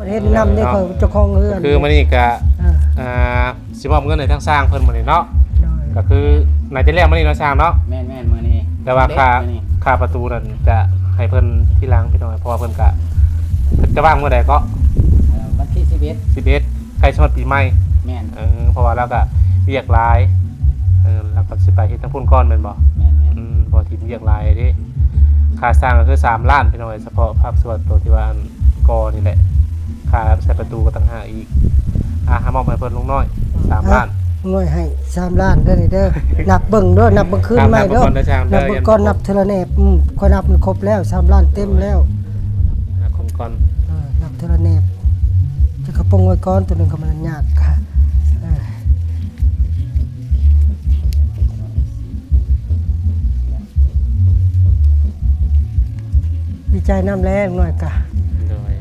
ເຮັດນຳເດ້ ເນາະ ຂ້ອຍເຈົ້າຂອງເຮືອນ ຄືມື້ນີ້ກະ ເອີ ອ່າ ຊິມອບເງິນໃຫ້ທາງຊ່າງເພິ່ນມື້ນີ້ເນາະ ໂດຍ ກະຄືໜ້າຈະແລ້ວມື້ນີ້ເນາະຊ່າງເນາະ ແມ່ນໆ ມື້ນີ້ ແຕ່ວ່າຄ່າ ມື້ນີ້ ຄ່າປະຕູນັ້ນຈະໃຫ້ເພິ່ນທີຫຼັງພີ່ນ້ອງ ເພາະວ່າເພິ່ນກະ ເພິ່ນຈະວ່າງມື້ໃດເກາະ? ເອີ ວັນທີສິບເອັດ ສິບເອັດ ໃກ້ຊິຮອດປີໃໝ່ ແມ່ນ ເອີ ເພາະວ່າລາວກະວຽກຫຼາຍ ເອີ ລາວກະຊິໄປເຮັດທາງພຸ້ນກ່ອນແມ່ນບໍ່? ແມ່ນໆ ອືມ ເພາະວ່າທີມວຽກຫຼາຍເດ້ ຄ່າຊ່າງກະຄືສາມລ້ານພີ່ນ້ອງເອີຍ ສະເພາະພາກສ່ວນໂຕທີ່ວ່າ ກໍນີ້ແຫຼະ ຄ່າໃສ່ປະຕູກໍຕ່າງຫາກອີກ ອ່າ ຫາມອບໃຫ້ເພິ່ນລຸງນ້ອຍ ສາມລ້ານ ລຸງນ້ອຍໃຫ້ສາມລ້ານເດີນີ້ເດີ ນັບເບິ່ງເດີ ນັບເບິ່ງຄືນໃໝ່ເດີ ນັບເບິ່ງກ່ອນເດີຊ່າງເດີ ນັບເບິ່ງກ່ອນ ນັບເທື່ອລະແໜບ ອືມ ຂ້ອຍນັບມັນຄົບແລ້ວ ສາມລ້ານເຕັມແລ້ວ ນັບເບິ່ງກ່ອນ ເອີ ນັບເທື່ອລະແໜບ ຈະກະປົງໄວ້ກ່ອນ ໂຕໜຶ່ງກໍມັນຍາກ ເອີ. ດີໃຈນຳແຫຼະ ນ້ອຍກະ ໂດຍ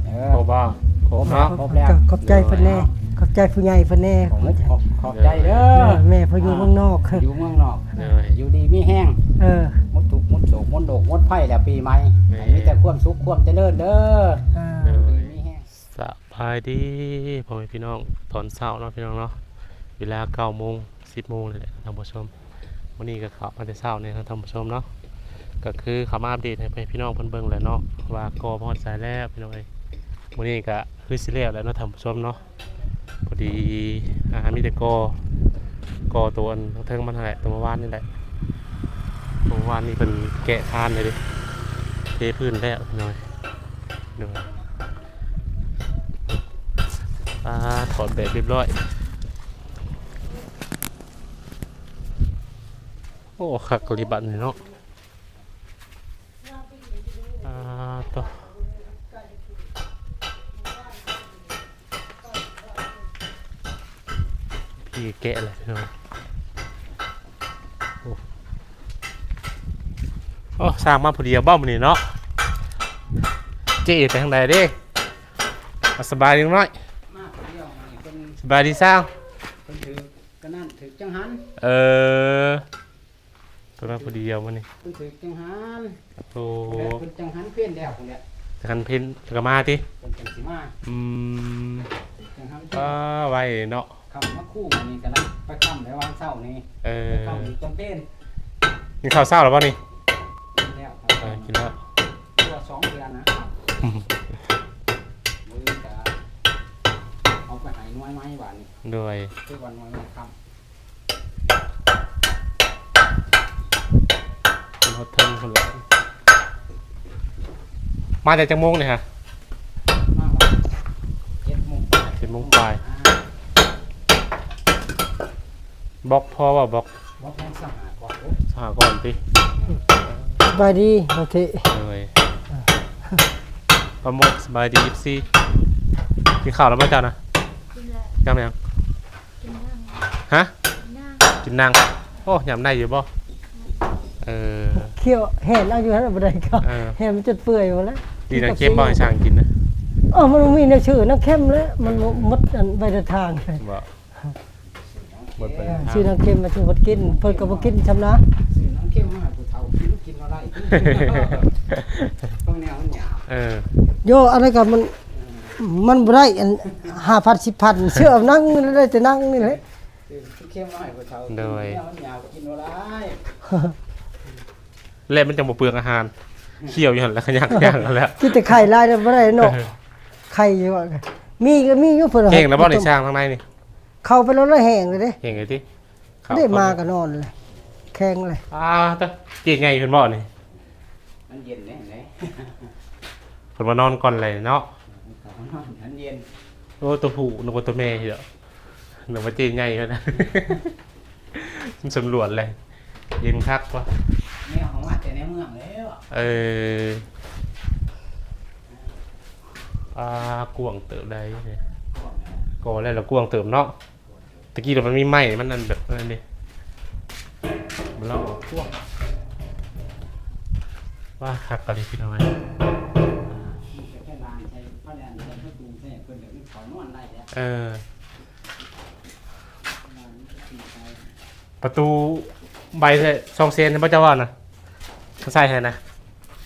ເອີ ຄົບບໍ່? ຄົບເນາະ ຄົບແລ້ວ ຂອບໃຈເພິ່ນແດ່ ໂດຍ ຂອບໃຈຜູ້ໃຫຍ່ເພິ່ນແດ່ ຂອບ ຂອບ ຂອບໃຈເດີ ເອີ ແມ່ເພິ່ນຢູ່ເມືອງນອກ ຢູ່ເມືອງນອກ ໂດຍ ຢູ່ດີມີແຮງ ເອີ ໝົດທຸກໝົດໂສກ ໝົດໂລກໝົດໄພແລ້ວ ປີໃໝ່ ແມ່ນ ໃຫ້ມີແຕ່ຄວາມສຸກຄວາມຈະເລີນເດີ ເອີ ໂດຍ ດີມີແຮງ ສະບາຍດີພໍ່ແມ່ພີ່ນ້ອງ ຕອນເຊົ້າເນາະພີ່ນ້ອງເນາະ ເວລາເກົ້າໂມງ ສິບໂມງນີ້ແຫຼະທ່ານຜູ້ຊົມ ມື້ນີ້ກໍເຂົ້າມາແຕ່ເຊົ້ານີ້ນະທ່ານຜູ້ຊົມເນາະ ກໍຄືເຂົ້າມາອັບເດດໃຫ້ພີ່ນ້ອງເພິ່ນເບິ່ງແຫຼະເນາະ ວ່າກໍ່ຮອດໃສແລ້ວພີ່ນ້ອງເອີຍ ມື້ນີ້ກໍຄືຊິແລ້ວແຫຼະເນາະທ່ານຜູ້ຊົມເນາະ ພໍດີ ອ່າ ມີແຕ່ກໍ່ ກໍ່ໂຕອັນເທິງມັນຫັ້ນແຫຼະ ໂຕເມື່ອວານນີ້ແຫຼະ ເມື່ອວານນີ້ເພິ່ນແກະຄານເລີຍເດ້ ເທພື້ນແລ້ວພີ່ນ້ອງເອີຍ ໂດຍ ອ່າ ຖອດແບບຮຽບຮ້ອຍ ໂອ້ ຄັກອີ່ຫຼີບັດນີ້ເນາະ ອ່າ ໂຕ ພີ່ແກະແລ້ວພີ່ນ້ອງ ໂອ້ ໂອ້ ຊ່າງມາຜູ້ດຽວບໍ່ມື້ນີ້ເນາະ ເຈ້ໄປທາງໃດເດ້? ອ່າ ສະບາຍດີນ້ອຍ ມາຜູ້ດຽວມື້ນີ້ເພິ່ນ ສະບາຍດີຊ່າງ ເພິ່ນຖືກ ກະນັ້ນຖືກຈັງຫັນ ເອີ ເພິ່ນມາຜູ້ດຽວມື້ນີ້ ເພິ່ນຖືກຈັງຫັນ ໂອ້ ເພິ່ນຈັງຫັນເພນແລ້ວພຸ້ນແຫຼະ ຈັງຫັນເພນແລ້ວກໍມາຕິ ເພິ່ນຈັ່ງຊິມາ ອືມ ຈັງຫັນເພນ ອ່າ ໄວເນາະ ຄ່ຳມາຄູ່ມື້ນີ້ກໍໄດ້ ໄປຄ່ຳແລ້ວວາງເຊົ້ານີ້ ເອີ ໄປຄ່ຳອີກຕອນເພນ ກິນເຂົ້າເຊົ້າແລ້ວບໍ່ນີ້? ກິນແລ້ວ ເອີ ກິນແລ້ວ ຕົວສອງເທື່ອນະ ມື້ອື່ນກໍເອົາໄປໃຫ້ໜ່ວຍໄມ້ບາດນີ້ ໂດຍ ຄືວ່າໜ່ວຍໄມ້ຄ່ຳ ຮອດເທິງພຸ້ນແຫຼະ ມາແຕ່ຈັກໂມງນີ້ຮະ? ມາວ່າເຈັດໂມງປາຍ ເຈັດໂມງປາຍ ອ່າ ບລັອກພໍບໍ່? ບລັອກ ບລັອກຍັງສະຫາກ່ອນ ສະຫາກ່ອນຕິ ສະບາຍດີ ໂອເຄ ໂດຍ ປາໂມດ ສະບາຍດີ ເອັຟຊີ ກິນເຂົ້າແລ້ວບໍ່ເຈົ້ານະ? ກິນແລ້ວ ກັບຫຍັງ? ກິນໜັງ ຮະ? ກິນໜັງ ກິນໜັງ ໂອ້ ຍຳໄດ້ຢູ່ບໍ່? ເອີ ຂ້ຽວແຫນເອົາຢູ່ຫັ້ນບໍ່ໄດ້ ເອີ ແຫນມັນຈົນເປື່ອຍໝົດແລ້ວ ຕີໜັງເຄັມບໍ່ໃຫ້ຊ່າງກິນນະ? ເອີ ມັນບໍ່ມີແນວຊື້ໜັງເຄັມແລ້ວ ມັນໝົດອັນໄວ້ໃນທາງ ບໍ່ ໝົດໄປ ເອີ ຊື້ໜັງເຄັມມາສູ່ເພິ່ນກິນ ເພິ່ນກໍບໍ່ກິນຊ່ຳນະ ຊື້ໜັງເຄັມມາໃຫ້ຜູ້ເຖົ້າກິນ ກິນບໍ່ໄດ້ ເບິ່ງແນວມັນຫຍາບ ເອີ ໂຢ ອັນນັ້ນກໍມັນ ມັນບໍ່ໄດ້ອັນ ຫ້າພັນ ສິບພັນ ເຊື່ອໜັງນີ້ໄດ້ແຕ່ໜັງນີ້ແຫຼະ ເຄັມໃຫ້ຜູ້ເຖົ້າ ໂດຍ ກິນແລ້ວມັນຫຍາບກິນບໍ່ໄດ້ ແລະມັນຈັ່ງບໍ່ເປືອງອາຫານ ຂ້ຽວຢູ່ຫັ້ນແຫຼະ ຂະຫຍັກຂະຫຍັງຫັ້ນແຫຼະ ກິນແຕ່ໄຂ່ຫຼາຍແລ້ວບໍ່ໄດ້ເນາະ ເອີ ໄຂ່ຢູ່ ມີກໍມີຢູ່ ເພິ່ນ ແຫ້ງແລ້ວບໍ່ນີ້ ຊ່າງທາງໃນນີ້ ເຂົ້າໄປແລ້ວ ແຫ້ງເລີຍເດ້ ແຫ້ງເລີຍຕິ ເຂົ້າ ເດ້ ມາກໍນອນເລີຍ ແຂງເລີຍ ອ່າ ຕະ ເຈ້ໃຫຍ່ເພິ່ນບໍ່ນີ້ ມັນເຢັນເດ້ ເພິ່ນມານອນກ່ອນແຫຼະເນາະ ມັນເຢັນ ໂອ້ ຕົວຜູ້ ນຶກວ່າຕົວແມ່ຢູ່ດອກ ນຶກວ່າເຈ້ໃຫຍ່ເພິ່ນ ມັນສຳຫຼວດແຫຼະ ເຢັນຄັກວ່າ ແມວເຂົາມາແຕ່ໃນເມືອງແລ້ວ ເອີ ອ່າ ກວ້າງເຕີບໃດ໋ ກໍແລ້ວລະກວ້າງເຕີບເນາະ ຕະກີ້ລະມັນມີໄມ້ ມັນອັນແບບນັ້ນເດ້ ມັນລະອອກກວ້າງ ວ້າ ຄັກກະລີພີ່ນ້ອງເອີຍ ເອີ ເອີ ປະຕູໃບແທ້ ສອງແສນ ເຫັນບໍ່ເຈົ້າວ່ານະ ມາໃສ່ໃຫ້ນະ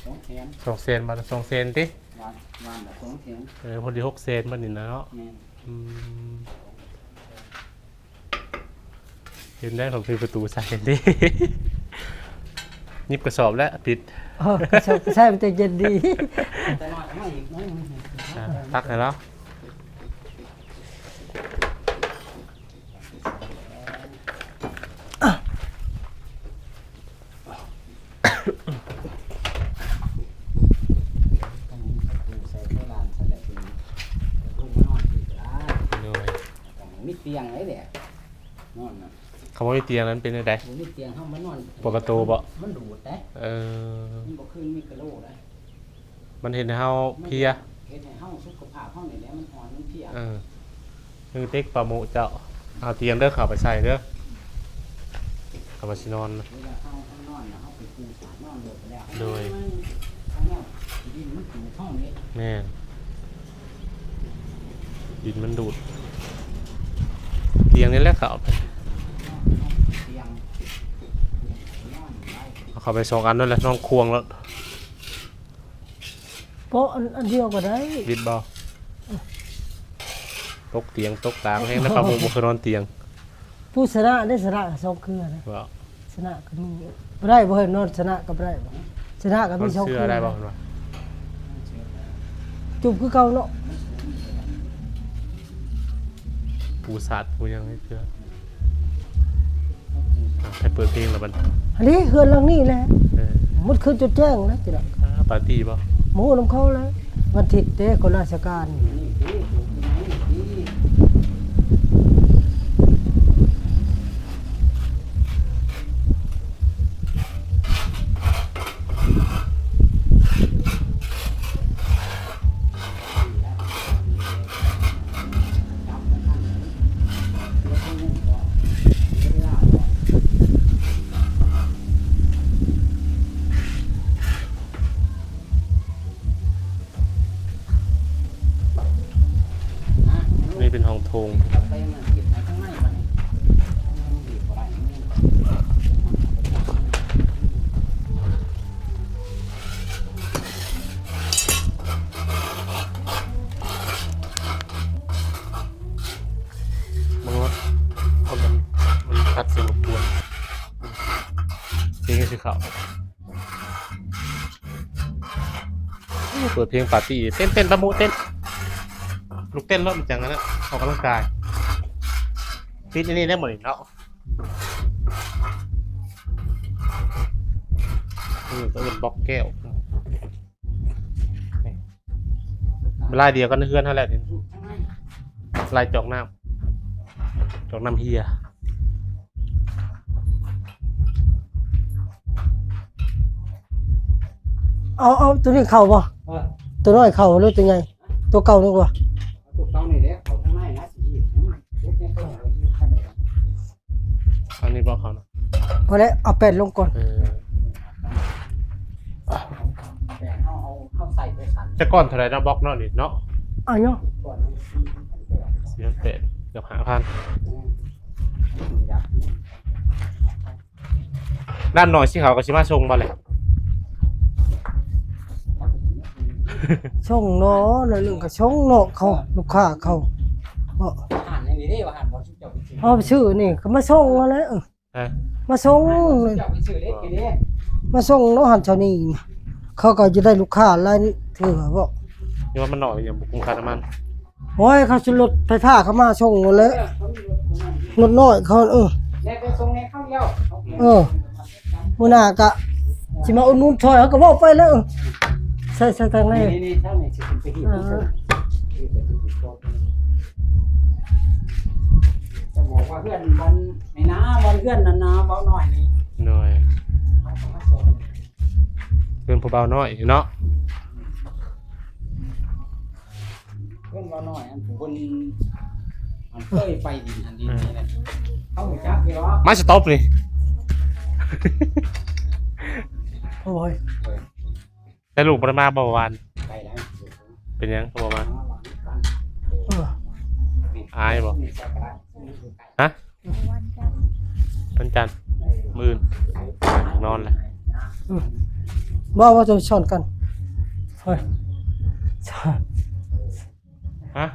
ສອງແສນ ສອງແສນ ບາດ ສອງແສນຕິ ວານ ວານລະສອງແສນ ເອີ ພໍດີ ຫົກແສນ ບາດນີ້ນະເນາະ ແມ່ນ ອືມ ເຫັນໄດ້ ເຂົາມີປະຕູໃສ່ເດ້ ຫຍິບກະສອບແລ້ວປິດ ເອີ ກະສອບໃສ່ມັນຈະເຢັນດີ ແຕ່ນ້ອຍເອົາມາອີກໜ້ອຍໜຶ່ງ ອ່າ ຕັກໃຫ້ລາວ ໂດຍ ມີຕຽງໄດ້ແຫຼະ ນອນນະ ຄັນບໍ່ມີຕຽງນັ້ນເປັນຈັ່ງໃດ? ບໍ່ມີຕຽງເຮົາມານອນ ປວດກະໂຕບໍ່? ມັນດູດເດ້ ເອີ ມັນບໍ່ຄືມີກະໂຫຼເດ້ ມັນເຮັດໃຫ້ເຮົາເພຍ ເຮັດໃຫ້ເຮົາສຸຂະພາບເຮົານີ້ແຫຼະມັນອ່ອນ ມັນເພຍ ເອີ ມືເຕັກປາໂມະເຈົ້າ ເອົາຕຽງເດີ ເຂົ້າໄປໃສ່ເດີ ເຂົ້າມາຊິນອນ ເວລາເຮົາ ເຮົານອນນະ ເຮົາໄປປູສານອນໂລດໄປແລ້ວ ໂດຍ ມັນ ເຮົາແນວ ດິນມັນດູດເຮົານີ້ ແມ່ນ ດິນມັນດູດ ຕຽງນີ້ແຫຼະເຂົ້າໄປ ເອົາເຂົ້າໄປສອງອັນນັ້ນແຫຼະ ນອນຄວງໂລດ ເພາະອັນ ອັນດຽວກໍໄດ້ ວິດບໍ່? ຕົກຕຽງຕົກຕາງແຮງນະ ປາໂມະບໍ່ເຄີຍນອນຕຽງ ຜູ້ຊະນະໄດ້ ຊະນະສອງເຄືອນະ ບໍ່? ຊະນະກໍມີ ບໍ່ໄດ້ບໍ່ເຫັນນອນ ຊະນະກໍບໍ່ໄດ້ ຊະນະກໍມີສອງເຄືອ ໄດ້ບໍ່ເພິ່ນວ່າ ຈຸບຄືເກົ່າເນາະ ປູສາດປູຫຍັງໃຫ້ເທື່ອ ອ່ະ ໃຫ້ເປີດເພງລະບັດ ອັນນີ້ເຮືອນຫຼັງນີ້ແຫຼະ ເອີ ໝົດຄືນຈົນແຈ້ງແລ້ວຈີ່ລະ ອ່າ ປາຕີ້ບໍ່? ບໍ່ຮູ້ນຳເຂົາແລ້ວ ວັນທິດເດ້ ຄົນລາຊະການ ນີ້ເປັນຫ້ອງໂຖງ ເບິ່ງວ່າ ເພາະມັນ ມັນຂັດສຽງລົບກວນ ເພງຊິເຂົ້າ ໂອ້ ເປີດເພງປາຕີ້ ເຕັ້ນ ເຕັ້ນ ປາໂມະເຕັ້ນ ລຸກເຕັ້ນໂລດ ມັນຈັ່ງນັ້ນນະ ອອກກຳລັງກາຍ ຕິດອັນນີ້ໄດ້ໝົດນີ້ເນາະ ນີ້ກໍເອີ້ນບລັອກແກ້ວ ລາຍດຽວກັນເຮືອນເຮົາແຫຼະນີ້ ລາຍຈອກນ້ຳ ຈອກນ້ຳເຮຍ ເອົາ ເອົາໂຕນີ້ເຂົ້າບໍ່? ເອີ ໂຕນ້ອຍເຂົ້າຫຼືໂຕໃຫຍ່? ໂຕເກົ່ານີ້ກວ່າ ໂຕເກົ່ານີ້ແຫຼະ ເຂົ້າທາງໃນນະ ຊິເຮັດໃຫ້ມັນເຮັດໃຫ້ເຂົາ ອັນນີ້ບໍ່ເຂົ້ານະ ພໍແລ້ວ ເອົາແປດລົງກ່ອນ ເອີ ແຕ່ເຮົາເອົາ ເຮົາໃສ່ໄປຊັ້ນ ແຕ່ກ່ອນເທົ່າໃດເນາະ ບລັອກເນາະນີ້ເນາະ ເອົາເນາະ ສີ່ພັນແປດ ເກືອບຫ້າພັນ ດ້ານໜ້ອຍຊິເຂົາກໍຊິມາສົ່ງບໍ່ແຫຼະ ສົ່ງເນາະ ໜ້ອຍໜຶ່ງກໍສົ່ງເນາະ ເຂົາ ລູກຄ້າເຂົາ ເນາະ ຮ້ານນີ້ເດ້ ວ່າຫັ້ນບໍ່ ເຮົາໄປຊື້ນີ້ກໍມາສົ່ງຫັ້ນແຫຼະ ເອີ ຮະ ມາສົ່ງ ເຈົ້າໄປຊື້ເຫຼັກຢູ່ເດ້ ມາສົ່ງເນາະ ຫັ້ນເທົ່ານີ້ ເຂົາກໍຈະໄດ້ລູກຄ້າຫຼາຍເທື່ອບໍ່ ຍັງວ່າມັນໜ້ອຍ ຍັງບໍ່ຄຸ້ມຄ່ານ້ຳມັນ ໂອ້ຍ ເຂົາຊິລົດໄຟຟ້າເຂົາມາສົ່ງແລ້ວ ເອີ ເຂົາມີລົດຂອງມັນ ລົດນ້ອຍເຂົາ ເອີ ແລ້ວໄປສົ່ງໃນຄັ້ງດຽວ ເອີ ມື້ໜ້າກະຊິມາອຸດໜູນຊ່ອຍ ເຮົາກໍເວົ້າໄປແລ້ວ ໃສ່ ໃສ່ທາງໃນ ນີ້ໆ ທາງນີ້ຊິຂຶ້ນໄປຮີດ ເອີ ຈະບອກວ່າເຮືອນວັນ ໃນນາວັນເຮືອນນັ້ນນະ ເວົ້າໜ້ອຍນີ້ ໂດຍ ເຮົາກໍມາສົ່ງ ເຮືອນຜູ້ບ່າວນ້ອຍເນາະ ເຮືອນເວົ້າໜ້ອຍ ອັນຜູ້ເພິ່ນ ອັນເຄີຍໄປດິນຫັ້ນດິນນີ້ແຫຼະ ເຂົາຮູ້ຈັກຢູ່ດອກ ມາສະຕັອບນີ້ ໂອ້ຍ ແຕ່ລູກບໍ່ໄດ້ມາບໍ່ວານ? ໄປໄດ້ ເປັນຫຍັງຄືບໍ່ມາ? ມາວານກັນ ເອີ ອາຍບໍ່? ຮະ? ວັນຈັນ ວັນ ຈັນ ມື້ອື່ນນອນແຫຼະ. ອືມ ບໍ່ ບໍ່ຕ້ອງຊ້ອນກັນ. ເຮີ້ຍ ຮະ?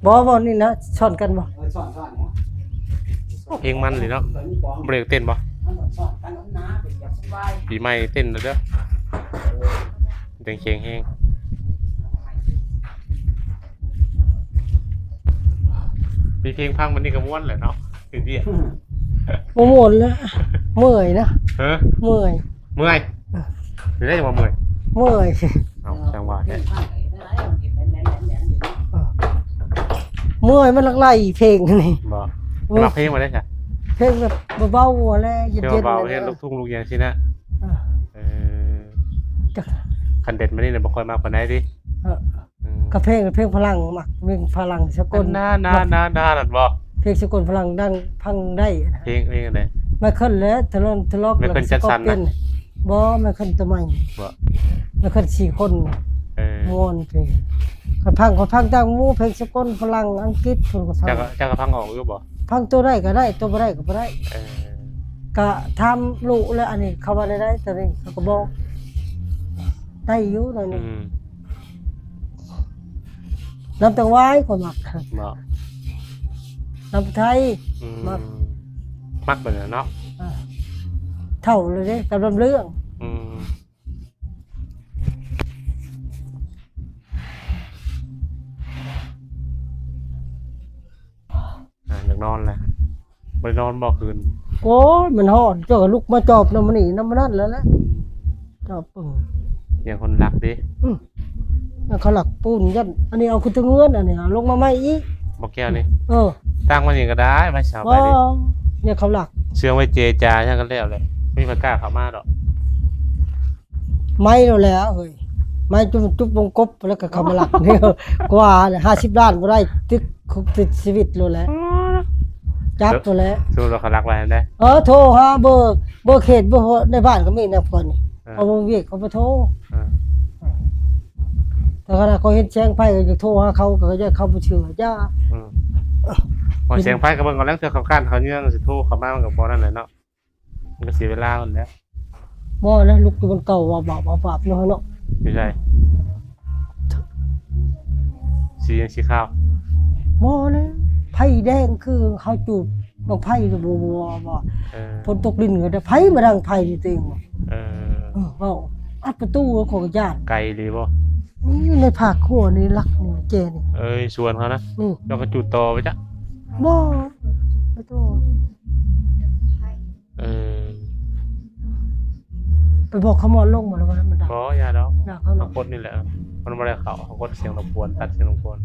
ບໍ່ ບໍ່ ນີ້ນະ ຊ້ອນກັນບໍ່? ເອີ ຊ້ອນ ຊ້ອນນະ. ໂອ້ ເພງມັນເລີຍເນາະ. ບໍ່ໄດ້ເຕັ້ນບໍ່? ມັນຊ້ອນກັນນະ ເປັນແບບສະບາຍ. ປີໃໝ່ເຕັ້ນແລ້ວເດີ. ຈັ່ງແຂງແຮງ. ມີເພງຟັງບັດນີ້ກໍມ່ວນແຫຼະເນາະ. ຄືເດຍ ບໍ່ມ່ວນແລ້ວ ເມື່ອຍນະ. ເອີ ເມື່ອຍ ເມື່ອຍ. ເອີ ເປັນໄດ້ບໍ່ເມື່ອຍ? ເມື່ອຍ. ເອົ້າ ຈັ່ງວ່າແທ້. ເອີ ເມື່ອຍ ມັນຫຼັກໄຫຼເພງນີ້. ບໍ່ ເອີ ມັກເພງວ່າໄດ້ຊະ? ເພງແບບເບົາໆ ຫັ້ນແຫຼະ ເຢັນໆ ເພງເບົາໆ ຫັ້ນແຫຼະ ເພງລູກທຸ່ງລູກຫຍັງຊີ້ນະ. ເອີ ເອີ ຄັນເດັດມານີ້ນະ ບໍ່ຄ່ອຍມັກປານໃດຕິ. ເອີ ອືມ ກະເພງ ເພງຝຣັ່ງ ມັກເພງຝຣັ່ງສາກົນ. ນາ ນາ ນາ ນາ ນັ້ນບໍ່? ເພງສາກົນຝຣັ່ງດັງ ຟັງໄດ້ນະ. ເພງ ເພງອັນໃດ? ໄມເຄິນແຫຼະ ທະລອນ ທະລອກ ໄມເຄິນ ແລ້ວກໍ ແຈັກສັນ ສະກອບເປັນນະ. ບໍ່ ໄມເຄິນຕົວໃໝ່. ບໍ່ ໄມເຄິນສີ່ຄົນ. ເອີ ມ່ວນເພງ. ຂ້ອຍຟັງ ຂ້ອຍຟັງຕ່າງໝູ່ ເພງສາກົນຝຣັ່ງອັງກິດ ເພິ່ນກໍຟັງ. ເຈົ້າກໍ ເຈົ້າກໍຟັງອອກຢູ່ບໍ່? ຟັງຕົວໃດກໍໄດ້ ຕົວບໍ່ໄດ້ກໍບໍ່ໄດ້. ເອີ ກະຖາມລູກແລ້ວ ອັນນີ້ເຂົາວ່າແນວໃດ ຕົວນີ້ເຂົາກໍບອກໄດ້ຢູ່ ຕົວນີ້. ອືມ ລຳຕັງຫວາຍຂ້ອຍມັກ. ບໍ່ ລຳໄທ. ອືມ ມັກ ມັກແບບນັ້ນເນາະ. ອ່າ ເຖົ້າແລ້ວເດ້ ກັບລຳເລື່ອງ. ອືມ ອ່າ ຢາກນອນແລ້ວ. ບໍ່ໄດ້ນອນບໍ່ຄືນ? ໂອ້ຍ ມັນຮ້ອນ ເຈົ້າກໍລຸກມາຈອບນຳມັນນີ້ນຳມັນນັ້ນແລ້ວແຫຼະ. ຈອບ ເອີ ຢ້ານຄົນລັກເດ້. ອືມ ຢ້ານເຂົາລັກປູນ ຢ້ານອັນນີ້ເອົາຂຶ້ນເທິງເຮືອນ ອັນນີ້ເອົາລົງມາໃໝ່ອີກ. ບໍ່ແກ້ວນີ້ ເອີ ຕັ້ງໄວ້ນີ້ກໍໄດ້ ມາເຊົ່າໄປເດ້. ບໍ່ ຢ້ານເຂົາລັກ. ເຊື່ອງໄວ້ເຈຈາຫຍັງກໍແລ້ວແຫຼະ ບໍ່ມີໃຜກ້າເຂົ້າມາດອກ. ໄໝໂລດແຫຼະເຮີ້ຍ ໄໝຈຸບ ຈຸບວົງກົບ ແລ້ວກໍເຂົ້າມາລັກນີ້ ກວ່າແຫຼະ ຫ້າສິບລ້ານບໍ່ໄດ້ ຕິດຄຸກຕິດຊີວິດໂລດແຫຼະ. ອໍ ຈັບໂລດແຫຼະ. ສົມມຸດວ່າເຂົາລັກໄວ້ຫັ້ນເດ້. ເອີ ໂທຫາເບີ ເບີເຂດ ເບີໃນບ້ານກໍມີນະ ພວກນີ້. ເອີ ເອົາວຽກເຂົາໄປໂທ. ເອີ ແຕ່ຂະໜາດເຂົາເຫັນແສງໄຟກໍຢາກໂທຫາເຂົາ ກໍຢ້ານເຂົາບໍ່ເຊື່ອ. ຢ່າ ອືມ ວ່າແສງໄຟກໍເບິ່ງເອົາແລ້ວ ເທື່ອເຂົາກ້ານເຂົາເຍືອງຊິໂທເຂົ້າມາ ມັນກໍບໍ່ນັ້ນແຫຼະເນາະ. ມັນກໍເສຍເວລາພຸ້ນແຫຼະ. ບໍ່ແລ້ວ ລຸກຢູ່ບ່ອນເກົ່າ ວາບໆ ວາບໆ ເນາະ ເນາະ. ຢູ່ໃສ? ສີຫຍັງ? ສີຂາວ? ບໍ່ແລ້ວ ໄຟແດງຄືເຮົາຈູດບັ້ງໄຟ ບໍ່ ບໍ່ ບໍ່ ບໍ່. ເອີ ຝົນຕົກລິນກໍໄດ້ ໃຜມາດັງໄຟນີ້ຕົວເອງ. ເອີ ເອີ ເວົ້າອັດປະຕູ ຂ້ອຍກໍຢ້ານ. ໄກອີ່ຫຼີບໍ່? ນີ້ໃນພາກຄົວນີ້ ຫຼັກນີ້ ແຈນີ້. ເອີຍ ສວນເຂົານະ. ນີ້ ເຈົ້າກໍຈູດຕໍ່ໄປຈ້ະ. ບໍ່ ບໍ່ຕໍ່. ເອີ ໄປບອກເຂົາມອດລົງບໍ່ ຫຼືວ່າມັນດັງ? ບໍ່ ຢ່າດອກ ຢ່າເຂົາເນາະ ເຮົາກົດນີ້ແຫຼະ ມັນບໍ່ໄດ້ເຂົ້າ ເຮົາກົດສຽງລົບກວນ ຕັດສຽງລົບກວນ.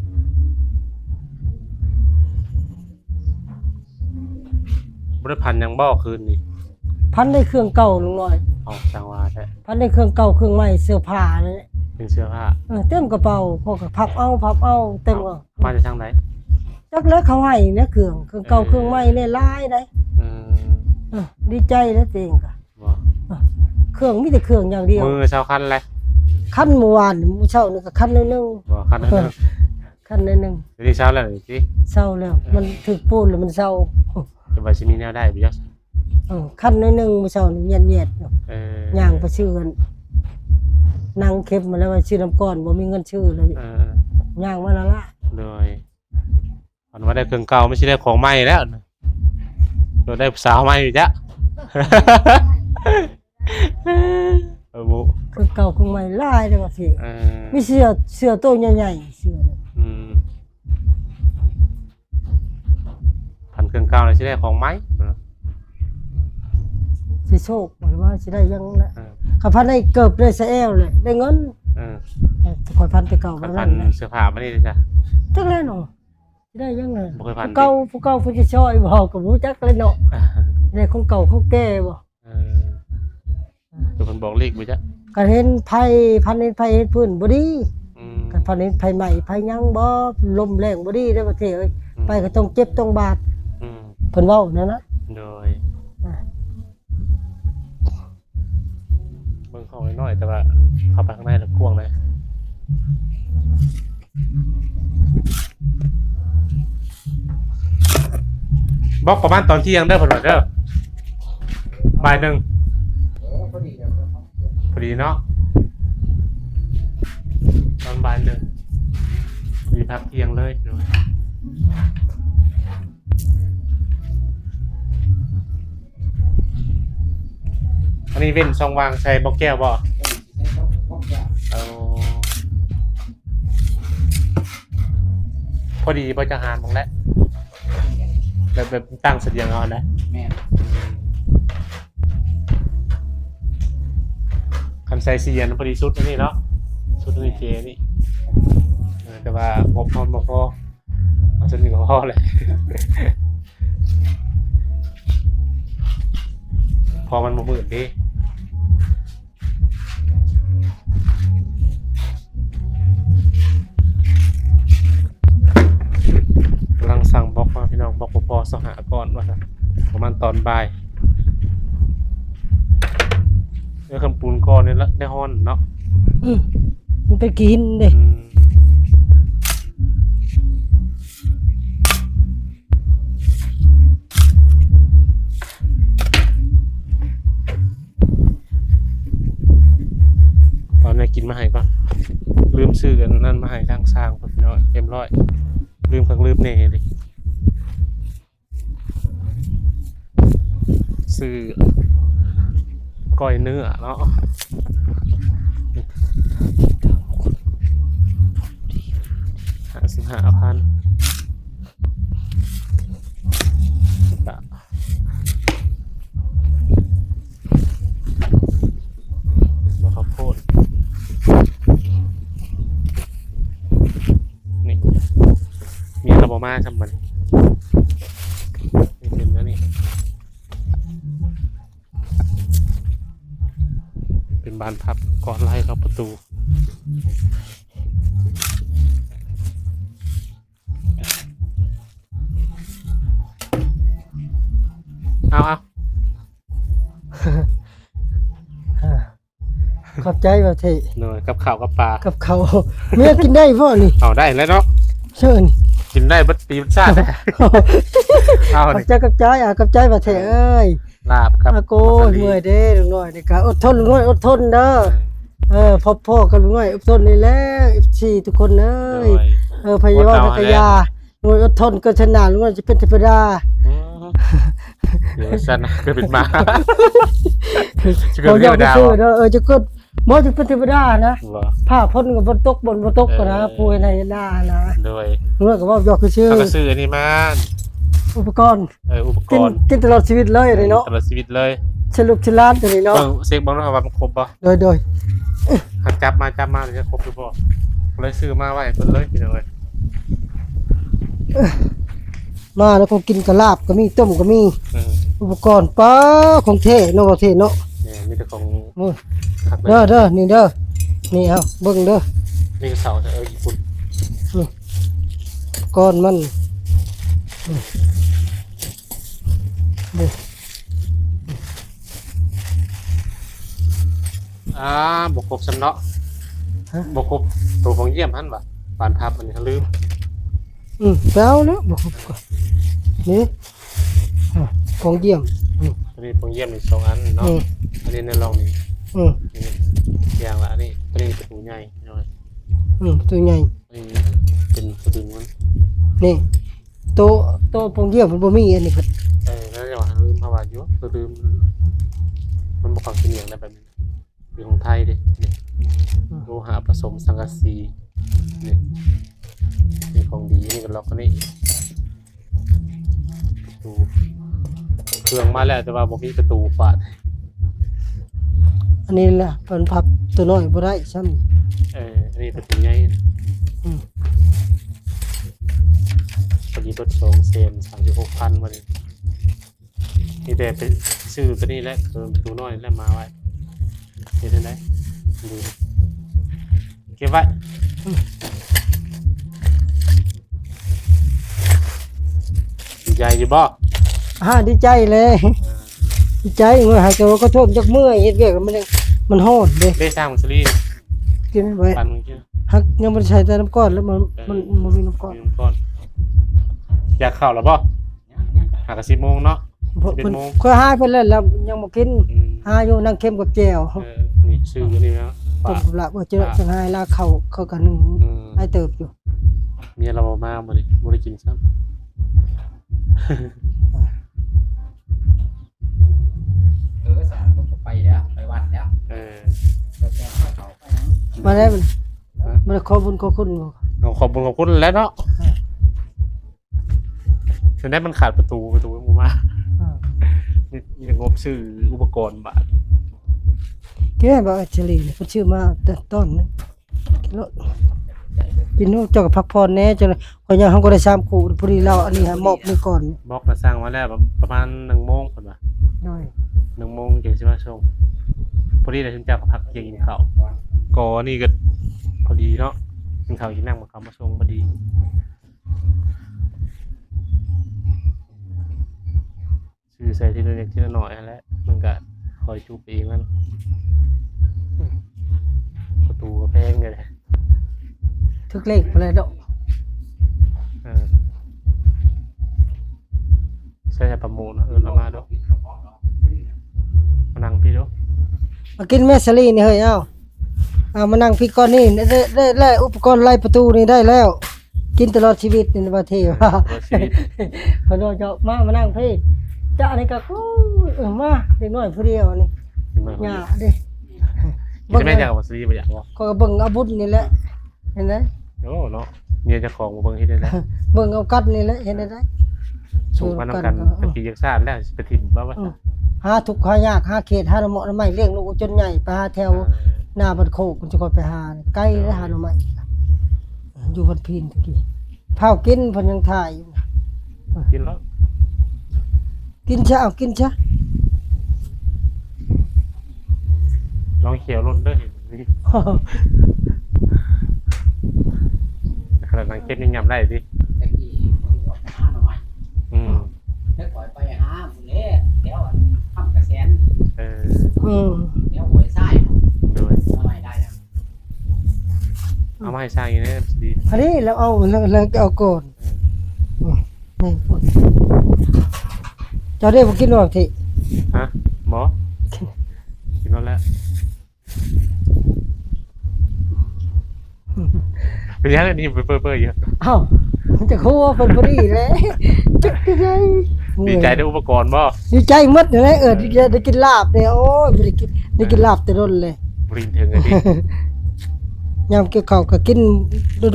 ບໍ່ໄດ້ຝັນຫຍັງບໍ່ຄືນນີ້? ຝັນໄດ້ເຄື່ອງເກົ່າ ລຸງນ້ອຍ. ເອົ້າ ຈັ່ງວ່າແທ້ ຝັນໄດ້ເຄື່ອງເກົ່າເຄື່ອງໃໝ່ ເສື້ອຜ້ານີ້. ເປັນເສື້ອຜ້າ? ເອີ ເຕັມກະເປົາ ພວກກໍພັບເອົາ ພັບເອົາ ເຕັມ. ເອົ້າ ມາແຕ່ທາງໃດ? ຈັກແລ້ວ ເຂົາໃຫ້ແດ່ເຄື່ອງ ເຄື່ອງເກົ່າ ເອີ ເຄື່ອງໃໝ່ແດ່ ຫຼາຍໃດ. ເອີ ເອີ ດີໃຈແລ້ວຕົວເອງກະ. ບໍ່ ເອີ ເຄື່ອງ ມີແຕ່ເຄື່ອງຢ່າງດຽວ. ມື້ເຊົ້າຄັນແຫຼະ? ຄັນມື້ວານ ມື້ເຊົ້ານີ້ກໍຄັນໜ້ອຍໜຶ່ງ. ບໍ່ ຄັນໜ້ອຍໜຶ່ງ. ຄັນໜ້ອຍໜຶ່ງ. ດຽວນີ້ເຊົາແລ້ວນີ້ຕິ? ເຊົາແລ້ວ ເອີ ມັນຖືກປູນແລ້ວມັນເຊົາ. ຈະວ່າຊິມີແນວໃດບໍ່ຈັກ. ເອີ ຄັນໜ້ອຍໜຶ່ງ ມື້ເຊົ້ານີ້ແຍດໆ ເອີ ຍ່າງໄປຊື້ອັນ ນັ່ງເຂັບມາແລ້ວວ່າຊື້ນ້ຳກ່ອນ ບໍ່ມີເງິນຊື້ເລີຍ. ເອີ ຍ່າງມາລະລະ. ໂດຍ ອັນວ່າໄດ້ເຄື່ອງເກົ່າ ມັນຊິໄດ້ຂອງໃໝ່ແລ້ວ ໂດຍໄດ້ຜູ້ສາວໃໝ່ຢູ່ຈ້ະ. ເອີ ບໍ່ ເຄື່ອງເກົ່າເຄື່ອງໃໝ່ຫຼາຍເດ້ວ່າຊິ. ເອີ ມີເສື້ອ ເສື້ອໂຕໃຫຍ່ໆ ເສື້ອ. ອືມ ພັນເຄື່ອງເກົ່າແລ້ວຊິໄດ້ຂອງໃໝ່ ຊິໂຊກບໍ່ ຫຼືວ່າຊິໄດ້ຫຍັງແຫຼະ. ເອີ ຄັນພັນໄດ້ເກີບໄດ້ສະແອວແຫຼະ ໄດ້ເງິນ. ເອີ ເອີ ຂ້ອຍພັນແຕ່ເກົ່າ ຄັນພັນເສື້ອຜ້າມານີ້ເດ້ ຈັກແລ້ວເນາະ ຊິໄດ້ຫຍັງແຫຼະ. ຜູ້ເກົ່າ ຜູ້ເກົ່າເພິ່ນຊິຊ່ອຍບໍ່ ກໍບໍ່ຈັກແຫຼະເນາະ. ໄດ້ຂອງເກົ່າຂອງແກ່ບໍ່. ເອີ ແຕ່ເພິ່ນບອກເລກບໍ່ຈັກ. ກໍເຫັນໄຟ ພັນເຫັນໄຟເຫັນຟືນບໍ່ດີ. ອືມ ກໍພັນເຫັນໄຟໄໝ້ໄຟຫຍັງບໍ່ ລົມແຮງບໍ່ດີເດ້ປະເທດເອີຍ. ອືມ ໄປກໍຕ້ອງເຈັບຕ້ອງບາດ. ອືມ ເພິ່ນເວົ້າແນວນັ້ນ. ໂດຍ ອ່າ ເບິ່ງຫ້ອງນ້ອຍໆ ແຕ່ວ່າເຂົ້າໄປຂ້າງໃນແລ້ວກວ້າງເລີຍ. ບອກປະມານຕອນທ່ຽງເດີ ເພິ່ນວ່າເດີ. ບ່າຍໜຶ່ງ ເອີ ພໍດີແລ້ວ ພໍດີເນາະ ຕອນບ່າຍໜຶ່ງ ພໍດີພັກທ່ຽງເລີຍ. ອັນນີ້ເວັ້ນຊ່ອງວ່າງໃສ່ບລັອກແກ້ວບໍ່? ເອີ ພໍດີບໍ່ ຈັກຫ້າໂມງແລ້ວ ແບບ ແບບຕັ້ງສະບຽງເອົາຫັ້ນນະ. ແມ່ນ ຄັນໃສ່ສີ່ອັນພໍດີສຸດອັນນີ້ເນາະ ສຸດອັນນີ້ເຈນີ້ ເອີ ແຕ່ວ່າງົບເຮົາບໍ່ພໍ ເອົາສ່ຳນີ້ກໍພໍແຫຼະ ພໍມັນບໍ່ມືດເດ້. ກຳລັງສັ່ງບລັອກມາພີ່ນ້ອງ ບລັອກບໍ່ພໍຊາວຫ້າກ້ອນວ່າຊັ້ນ ປະມານຕອນບ່າຍ. ເອີ ຄັນປູນກ່ອນນີ້ລະໄດ້ຮ້ອນເນາະ. ອື ມັນເປັນຂີ້ຫີນເດ້. ອື ເອົາແນວກິນມາໃຫ້ກ່ອນ ລືມຊື້ອັນນັ້ນມາໃຫ້ທາງຊ່າງເພິ່ນເນາະ ເອັມຮ້ອຍ ລືມຄັກລືມແນ່ເລີຍ. ຊື້ກ້ອຍເນື້ອເນາະ ຫ້າສິບຫ້າພັນ ແລ້ວກະ ມາເຂົ້າໂພດ ນີ້ ເມຍລາວບໍ່ມາຊ້ຳບັດນີ້ ເປັນແນວນີ້ ເປັນບານພັບກ່ອນໄລ່ເຂົ້າປະຕູ. ເອົາ ເອົາ ຂອບໃຈບ່າວເທ່. ໂດຍ ກັບເຂົ້າກັບປາ ກັບເຂົ້າ ເມຍກິນໄດ້ບໍ່ນີ້? ເອົາ ໄດ້ແລ້ວເນາະ ເຊີນ ກິນໄດ້ເບິດປີເບິດຊາດ. ເອົາ ຂອບໃຈ ຂອບໃຈ ອ່າ ຂອບໃຈບ່າວເທ່ເອີຍ. ລາບກັບ ອາໂກ ເມື່ອຍເດ້ລຸງນ້ອຍນີ້ກະ ອົດທົນລຸງນ້ອຍ ອົດທົນເດີ. ເອີ ພໍ້ກັບລຸງນ້ອຍ ອົດທົນນີ້ແຫຼະ ເອັຟຊີທຸກຄົນເອີຍ. ໂດຍ ເອີ ໃຜຢາກເວົ້າຫຍັງກະຢ່າ ລຸງນ້ອຍອົດທົນເກີນຊັ້ນນະ ລຸງນ້ອຍຈະເປັນເທວະດາ. ອື ເອີ ຊັ້ນນະ ຄືເປັນໝາ ຈະເກີດເທວະດາ ເອີ ຈະເກີດ ບໍ່ ຈະເປັນເທວະດານະ. ຟ້າຝົນກໍບໍ່ຕົກ ຝົນບໍ່ຕົກ ເອີ ກໍນະ ຜູ້ເຮັດໄຮ່ເຮັດນານະ. ໂດຍ ເມື່ອກໍເວົ້າຢອກຊື່ໆ ເຮົາກໍຊື້ອັນນີ້ມາ ອຸປະກອນ ເອີ ອຸປະກອນ ກິນ ກິນຕະຫຼອດຊີວິດເລີຍ ເອີ ນີ້ເນາະ ຕະຫຼອດຊີວິດເລີຍ ສະຫຼຸບສະຫຼານຕົວນີ້ເນາະ. ເບິ່ງ ເຊັກເບິ່ງເນາະວ່າມັນຄົບບໍ່. ໂດຍ ໂດຍ ຫາກຈັບມາ ຈັບມາ ຈະຄົບຫຼືບໍ່ ກໍເລີຍຊື້ມາໄວ້ໃຫ້ເພິ່ນເລີຍ ພີ່ນ້ອງເອີຍ. ມາແລ້ວ ຂອງກິນກະລາບກໍມີ ຕົ້ມກໍມີ ເອີ ອຸປະກອນ ປ້າ ຂອງແທ້ເນາະ ຂອງແທ້ເນາະ. ແມ່ນ ມີແຕ່ຂອງ ໂອ້ຍ ຄັກເລີຍ ເດີ ເດີ ນີ້ເດີ ນີ້ ເອົາເບິ່ງເດີ ມີກະເສົາ ເອີ ຍີ່ປຸ່ນ ອື ກ້ອນມັນ ອື ເດີ. ອ່າ ບໍ່ຄົບຊ້ຳເນາະ. ຮະ? ບໍ່ຄົບໂຕຂອງຢ້ຽມຫັ້ນຫວາ ບານພັບອັນນີ້ເຮົາລືມ. ອື ໄປເອົາແລ້ວ ບໍ່ຄົບກໍ ນີ້ ອ່າ ຂອງຢ້ຽມ ອື ອັນນີ້ຂອງຢ້ຽມນີ້ສອງອັນເນາະ. ອື ອັນນີ້ໃນລອງນີ້ ອື ນີ້ຢ່າງລະອັນນີ້. ຕົວນີ້ປະຕູໃຫຍ່ ອື ປະຕູໃຫຍ່ ອັນນີ້ເປັນປະຕູມັນ ນີ້. ໂຕ ໂຕໂປງຢ້ຽມມັນບໍ່ມີ ອັນນີ້ເພິ່ນ ເອີ ນັ້ນແຫຼະວ່າລືມ ເຮົາວ່າຢູ່ ຄືລືມ ມັນບໍ່ເຂົ້າສຽງໄດ້ແບບນີ້ ຢູ່ຂອງໄທເດ້. ນີ້ ອືມ ໂລຫະປະສົມສັງກະສີ ນີ້ ນີ້ຂອງດີ. ນີ້ກໍລັອກອັນນີ້ ປະຕູ ເຄື່ອງມາແລ້ວ ແຕ່ວ່າບໍ່ມີປະຕູບາດ. ອັນນີ້ລະ ເພິ່ນພັບຕົວນ້ອຍບໍ່ໄດ້ຊ້ຳ. ເອີ ອັນນີ້ປະຕູໃຫຍ່ ອືມ ພໍດີເບິດສອງແສນສາມສິບຫົກພັນ ບາດນີ້ ມີແຕ່ໄປຊື້ຕົວນີ້ແຫຼະ ເອີ ປະຕູນ້ອຍແລ້ວມາໄວ້. ເຮັດຈັ່ງໃດ? ເກັບໄວ້. ດີໃຈຢູ່ບໍ່? ອ່າ ດີໃຈເລີຍ ອ່າ ດີໃຈ. ເມື່ອຫາກແຕ່ວ່າຂໍໂທດ ຢາກເມື່ອຍ ເຮັດວຽກແລ້ວມັນ ມັນຮ້ອນເດ້. ເດ້ ຊ່າງມັນສະລີ ກິນໄວ້ ປັນມັນກິນ. ຫາກຍັງບໍ່ໄດ້ໃສ່ແຕ່ນ້ຳກ້ອນ ແລ້ວມັນ ເອີ ມັນບໍ່ມີນ້ຳກ້ອນ ມີນ້ຳກ້ອນ. ຢາກເຂົ້າແລ້ວບໍ່? ຫາກະສິບໂມງເນາະ. ເພິ່ນ ເພິ່ນ ເພິ່ນ ຂ້ອຍຫາເພິ່ນແລ້ວ ລາວຍັງບໍ່ກິນ ອືມ ຫາຢູ່ນາງເຄັມກັບແຈ່ວ ເອີ ນີ້ຊື້ອັນນີ້ນະ ຕົ້ມກັບລາບ ເອີ ເຈົ້າ ຈັ່ງໃຫ້ລາວເຂົ້າ ເຂົ້າກັນ ອືມ ຫຼາຍເຕີບຢູ່ ເມຍລາວບໍ່ມາມື້ນີ້ ບໍ່ໄດ້ກິນຊ້ຳ ເອີ ສາມຄົນກໍໄປແລ້ວ ໄປວັດແລ້ວ ເອີ ແລ້ວແຕ່ເຂົາໄປນຳ ມາແລ້ວ ຮະ ບໍ່ໄດ້ຂໍບຸນຂໍຄຸນບໍ່? ເອົາ ຂອບບຸນຂອບຄຸນແຫຼະເນາະ ເອີ ຈະໄດ້ມັນຂາດປະຕູ ປະຕູບໍ່ມາ ເອີ ມີ ມີແຕ່ງົບຊື້ອຸປະກອນບາດ ແກ່ບໍ່ ອັດສະລີນີ້ ເພິ່ນຊື້ມາແຕ່ຕອນນັ້ນ ກິນໂລດ ກິນໂລດ ເຈົ້າກໍພັກຜ່ອນແດ່ ເຈົ້າ ຂ້ອຍຍັງ ເຮົາກໍໄດ້ສາມຄູ່ ພໍດີລາວອັນນີ້ໃຫ້ມອບນີ້ກ່ອນ ບອກລະສັ່ງມາແລ້ວ ປະ ປະມານໜຶ່ງໂມງເພິ່ນວ່າ ໂດຍ ໜຶ່ງໂມງຈຶ່ງຊິມາສົ່ງ ພໍດີລະ ເຈົ້າກໍພັກທ່ຽງກິນເຂົ້າ ກໍນີ້ກໍພໍດີເນາະ ກິນເຂົ້າກິນນ້ຳ ເຂົາມາສົ່ງພໍດີ ຊື້ໃສ່ທີລະເລັກທີລະນ້ອຍຫັ້ນແຫຼະ ມັນກະຄ່ອຍຈຸບເອງມັນ ປະຕູກໍແພງເດ້ ຖືກເລກພຸ້ນແຫຼະເນາະ ເອີ ໃສ່ປະໂມດ ເອີ ລາວມາເນາະ ມານັ່ງພີ້ດູ ມາກິນແມສາລີນີ້ເຮີ້ຍ ເອົ້າ ເອົາມານັ່ງພີ້ກ່ອນນີ້ ໄດ້ ໄດ້ ໄດ້ ອຸປະກອນໄລ່ປະຕູນີ້ໄດ້ແລ້ວ ກິນຕະຫຼອດຊີວິດນີ້ວ່າເທ່ວ່າ ຕະຫຼອດຊີວິດ ເພິ່ນວ່າເຈົ້າມາ ມານັ່ງພີ້ ເຈົ້ານີ້ກໍ ໂອ້ຍ ເອີ ມາເດັກນ້ອຍຜູ້ດຽວນີ້ ຍາກເດ້ ກິນແມ່ນຫຍັງວ່າຊີວິດບໍ່ຢາກບໍ່ ຂ້ອຍກໍເບິ່ງເອົາບຸນນີ້ແຫຼະ ເຫັນໄດ ໂອ້ເນາະ ເມຍເຈົ້າຂອງບໍ່ເບິ່ງເຮັດໄດ້ ເບິ່ງເອົາກັນນີ້ແຫຼະ ເຮັດໄດ້ ສູງມານຳກັນ ເອີ ເປັນປີຈັກຊາດແລ້ວ ຊິໄປຖິ້ມບໍ່ວ່າ ເອີ ຫາທຸກຫາຍາກ ຫາເຂດ ຫາໜໍ່ເໝາະໜໍ່ໄມ້ ລ້ຽງລູກຈົນໃຫຍ່ ໄປຫາແຖວ ເອີ ໜ້າບ້ານໂຄກ ມັນຈະຄ່ອຍໄປຫາ ໄກເດ້ ເອີ ຫາໜໍ່ໄມ້ ຢູ່ບ້ານພີນຕະກີ້ ພ້າວກິນ ເພິ່ນຍັງຖ່າຍຢູ່ ກິນແລ້ວ ກິນຊະ ເອົາກິນຊະ ລອງຂຽວລົດເດີ ຂະໜາດນັ່ງເກັບຍັງຫຍັບໄດ້ຕິ ຕະກີ້ຂ້ອຍອອກໄປຫາໜໍ່ໄມ້ ອືມ ແລ້ວຂ້ອຍໄປຫາພຸ້ນແຫຼະ ແຖວອັນຄຳກະແສນ ເອີ ອືມ ແຖວຫ້ວຍຊາຍ ໂດຍ ໜໍ່ໄມ້ໄດ້ນະ ເອົາມາໃຫ້ຊ່າງອີກແດ່ ດີ ອັນນີ້ລາວເອົາ ລາວ ລາວເອົາກ່ອນ ເອີ ອືມ ແມ່ນພຸ້ນ ເຈົ້າເດ້ບໍ່ກິນບໍ່ ເທ ຮະ ບໍ່ ກິນແລ້ວ ເປັນຫຍັງອັນນີ້ເປີ້ໆຢູ່ ເອົ້າ ມັນຈະຄົວເພິ່ນພໍດີແຫຼະ ຈັກຄືໃດ ດີໃຈໄດ້ອຸປະກອນບໍ່ ດີໃຈໝົດຫັ້ນແຫຼະ ເອີ ດີໃຈໄດ້ກິນລາບເດ້ ໂອ້ຍ ບໍ່ໄດ້ກິນ ໄດ້ກິນລາບແຕ່ດົນເລີຍ ບໍ່ໄດ້ເຖິງເລີຍຕິ ຍາມກ່ຽວເຂົ້າກໍກິນ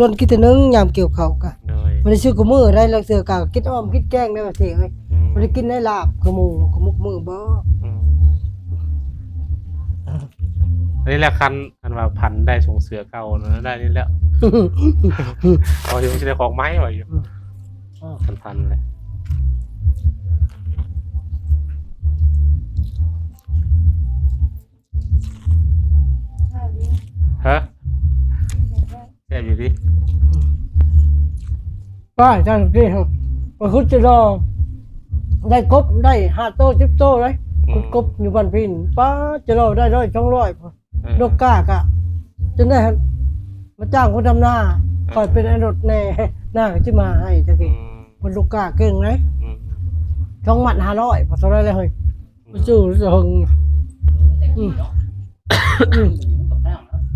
ດົນໆກິນເທື່ອໜຶ່ງ ຍາມກ່ຽວເຂົ້າກໍ ໂດຍ ບໍ່ໄດ້ຊື້ຄູ່ມື້ໄດ໋ ລາງເທື່ອກໍກິນອ້ອມກິນແກງໄດ໋ວ່າເທເອີຍ ອືມ ບໍ່ໄດ້ກິນໄດ້ລາບຄືໝູ່ ຄືໝູ່ມື້ບໍ່ ອືມ ອັນນີ້ແຫຼະຄັນ ຄັນວ່າພັນໄດ້ຊົງເສື້ອເກົ່ານັ້ນໄດ້ນີ້ແຫຼະ ເຮົາຊິໄດ້ຂອງໃໝ່ວ່າຢູ່ ອືມ ຄັນພັນແຫຼະ ຮະ ແຊບຢູ່ຕິ ປ້າຈັງຕິ ໄປຂຸດຈະລໍ ໄດ້ກົບໄດ້ຫ້າໂຕ ສິບໂຕເລີຍ ອືມ ຂຸດກົບຢູ່ບ້ານພີນ ປ້າຈະລໍໄດ້ຮ້ອຍສອງຮ້ອຍ ເອີ ດົກກ້າກະຈົນໄດ້ມາຈ້າງຄົນດຳນາ ເອີ ຂ້ອຍເປັນໄອ້ລົດແດ່ ນາກໍຊິມາໃຫ້ຕະກີ້ ອືມ ເພິ່ນດົກກ້າເກັ່ງເດ້ ອືມ ສອງມັດຫ້າຮ້ອຍ ພໍເທົ່າໃດແລ້ວເຮີ້ຍ ອືມ ໄປຊື້ສະເຫິງ ອືມ ອືມ